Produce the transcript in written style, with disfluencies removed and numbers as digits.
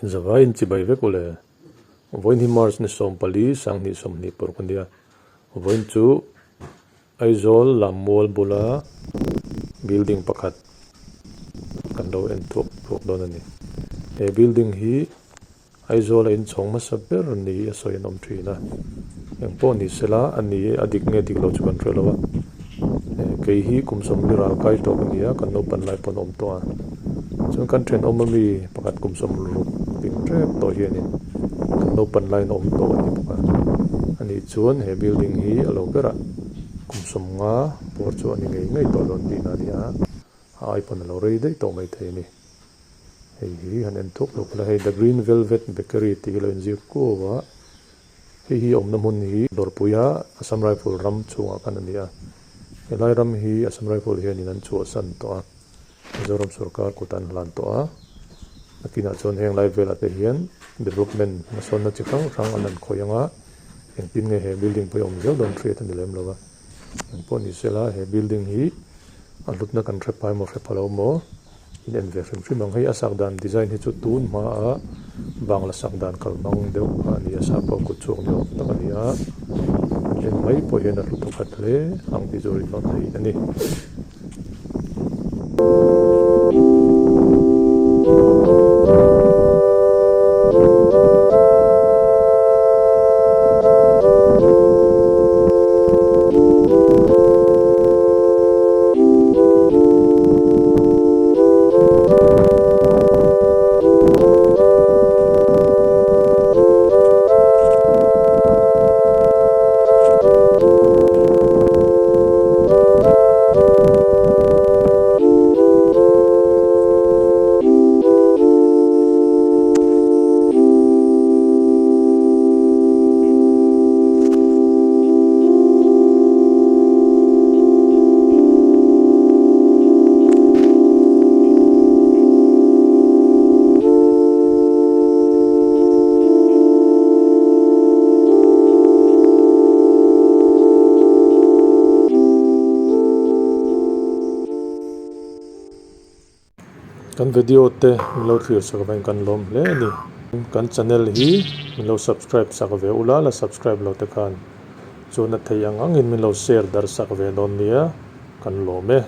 Inzavai in chibai vek ule. Vawiin hi March ni 14 2020 paruk a nia. Vawiin chu Aizawl Lammual bula building pakhat kan lo en thuak thuak dawn a ni. He building hi Aizawl a inchhawng hmasa ber ni a sawi an awm thin a. Eng pawh ni sela a ni a dik nge dik lo chu kan hre lo a. Kei hi kum 40 ral kai tawh ka ni a, kan naupan lai pawn a awm tawh a. Chuan kan thenawm ami pakhat kum 60 ding tep tawh hianin kan naupan laiin a awm tawh a ni bawk a. Ani chuan he building hi a lo berah kum 50 bawr chu a ni ngei ngei tawh dawn tihna a ni a, a ai pawn a lo rei daih tawh maithei a ni. Hei hi han en thup lawk ila hei The Green Velvet Bakery tih hi lo inzir kuau a, hei hi awmna hmun hi Dawrpuia Assam Rifle ram chhungah khan a ni a, helai ram hi Assam Rifle hianin an chhuahsan tawh a, Mizoram sorkar kut an hlan tawh a, nakinah chuan heng lai velah te hian development hmasawnna chi hrang hrang an han khawih ang a, engtin nge he building pawh hi awm zel dawn hriat a ni lem lo va, engpawh ni sela he building hi a hlutna kan hre pai maw hre pha lo maw. In en ve hrim hrim ang. Hei a sak dan design hi chu tun hmaa bangla sak dan kal hmang deuh kha a ni a, sap ho kut chhuak ni awm tak a ni a, an en mai pawh hian a hlu thawkhat hle ang tih chu rinawm theih a ni. Kan video te min lo thlir sak avangin kan lawm hle a ni. Kan channel hi min lo subscribe sak ve ula, la subscribe lo te khan chuan a thei ang angin min lo share darh sak ve dawn nia, kan lawm e.